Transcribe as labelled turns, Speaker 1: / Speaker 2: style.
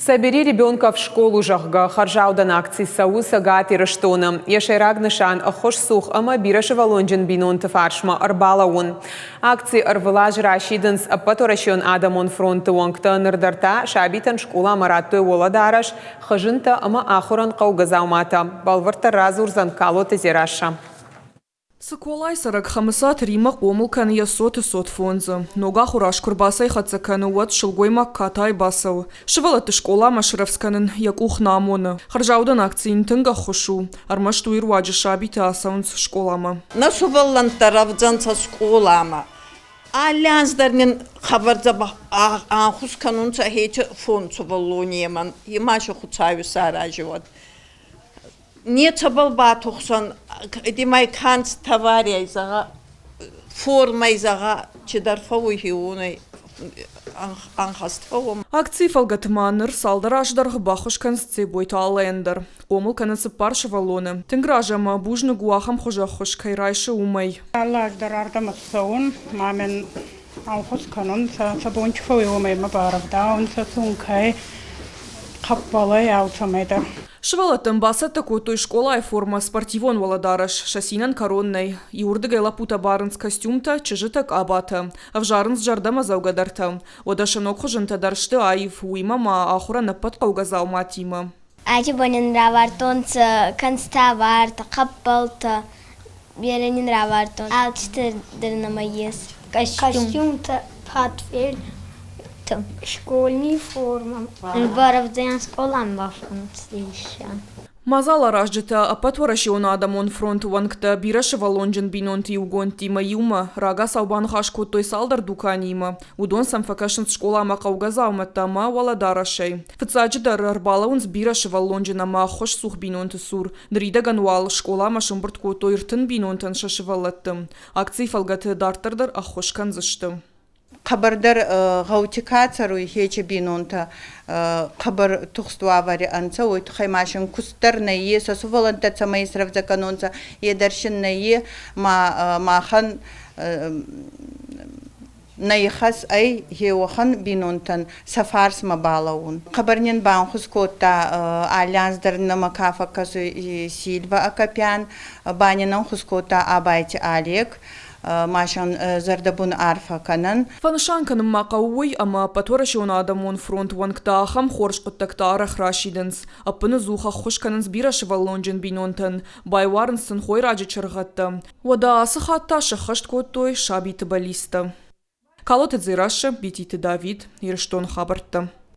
Speaker 1: Собери ребенка в школу, зӕгъгӕ, хӕрзаудӕн акци цӕуы Цӕгат Ирыстоны. Йӕ сӕйраг нысан ӕххуысцух ӕмӕ бирӕсывӕллонджын бинонты фарсмӕ ӕрбалӕууын. Акци ӕрвылаз расидынц Ӕппӕтуӕрӕсеон адӕмон фронты уӕнгтӕ. Ныр дӕр та сабитӕн скъоламӕ радтой уӕлӕдарӕс, хызынтӕ ӕмӕ ахуырӕн хъӕугӕ дзауматӕ. Бӕлвырддӕр радзурдзӕн Калоты Дзерассӕ.
Speaker 2: Цыколайы цӕрӕг Хӕмыцаты Риммӕ хъомыл кӕны йӕ цоты цот фондзы. Ног ахуыр аз куы рбацӕйхӕццӕ кӕны, уӕд сылгоймаг катайы бацӕуы. Сывӕллӕтты скъоламӕ срӕвдз кӕнын йӕ къух нӕ амоны. Хӕрзаудӕн акци йын тынг ӕххуыс у. Ӕрмӕст уый руаджы сабитӕ ацӕуынц скъоламӕ.
Speaker 3: Нӕ сувӕллӕнттӕ рӕвдзӕнцӕ скъоламӕ. Алли анз дӕр нин хъӕбӕр дзӕбӕх ӕнхус кӕнунцӕ хечи фонд сувӕллонемӕн. Ема си Хуцауи сарази уӕд. Нецӕбӕл батухсӕн, димай канцтоварӕй зӕгъӕ, формӕй зӕгъӕ, чидӕр фӕууй хеуонӕй ӕнхӕст фӕууӕм.
Speaker 2: Акцийы фӕлгӕты ма ныр цалдӕр азы дӕргъы баххуыс кӕнынц Дзебойты Аллӕйӕн дӕр. Хъомыл кӕны цыппар сывӕллоны. Тынг разы ӕмӕ бузныг у ахӕм хуызы ӕххуыс кӕй райсы, уымӕй.
Speaker 4: Алы аз дӕр ардӕм ӕрцӕуын, ма мӕн ӕнхус кӕнунцӕ, сӕ бон чи фӕууй, уомӕй мӕ барӕвдаунцӕ сункӕй, хъӕппӕлӕй, алцӕмӕй дӕр.
Speaker 2: Сывӕллӕттӕн бацӕттӕ кодтой скъолайы формӕ, спортивон уӕлӕдарӕс. Сӕ цинӕн кӕрон нӕй. Иуырдыгӕй лӕппутӕ барынц костюмтӕ, чызджытӕ къабатӕ. Ӕвзарынц зӕрдӕмӕдзӕугӕдӕртӕ. Уӕдӕ сӕ ног хуызынтӕ дӕр сты аив, уыимӕ ма ахуырӕн ӕппӕт хъӕугӕ дзауматимӕ.
Speaker 5: Ачи бон ин равардтонцӕ канцтавартӕ, хъӕппӕлтӕ, берӕ нин равардтон. Алчитӕ дӕр нӕмӕ ес.
Speaker 6: Костюмтӕ, портфель, школьный форма.
Speaker 5: Барӕвдзӕн скъоламӕ бафӕнддзӕн.
Speaker 2: Мадзаларазджытӕ Ӕппӕтуӕрӕсеон адӕмон фронты уӕнгтӕ бирӕсывӕллонджын бинонты иугондтимӕ иумӕ рагацау баныхас кодтой цалдӕр дуканиимӕ. Уыдон сӕм фӕкӕсынц скъоламӕ хъӕугӕ дзаумӕттӕ ӕмӕ уӕлӕдарӕсӕй. Фыццаджыдӕр ӕрбалӕууынц бирӕсывӕллонджын ӕмӕ ӕххуысцух бинонты цур. Ныридӕгӕн уал скъоламӕ сӕмбырд кодтой 30 бинонтӕн сӕ сывӕллӕтты. Акцийы фӕлгӕты дарддӕр дӕр ӕххуыс кӕндзысты.
Speaker 7: Хъӕбӕрдӕр гъӕути ка цӕруй, хечи бийнонтӕ хъӕбӕр тухст уавӕри ӕнцӕ, уой туххӕй ма син куст дӕр нӕййе, сӕ сувӕллӕнттӕ цӕмӕй исрӕвдзӕ кӕнонцӕ, е дӕр син нӕййе, ма махӕн нӕ ихӕс ӕй хеуӕхӕн бийнонтӕн сӕ фарсмӕ балӕуун. Хъӕбӕр нин банхус кодта алли анз дӕр нӕмӕ ка фӕккӕсуй Сильва Акопян, ба нин ӕнхус кодта Абайти Олег, махӕн зӕрдӕбун арфӕ кӕнӕн.
Speaker 2: Фӕнысан кӕнын ма хъӕуы уый, ӕмӕ Ӕппӕтуӕрӕсеон адӕмон фронт уӕнгтӕ ахӕм хорз хъуыддӕгтӕ арӕх расидынц. Ӕппыныдзух ӕххуыс кӕнынц бирӕсывӕллонджын бинонтӕн, байуарынц сын хойраджы чыргъӕдтӕ. Уӕдӕ ацы хатт та сӕххӕст кодтой сабиты бӕллицтӕ. Калоты Дзерассӕ, Бититы Давид, Ирыстоны хабӕрттӕ.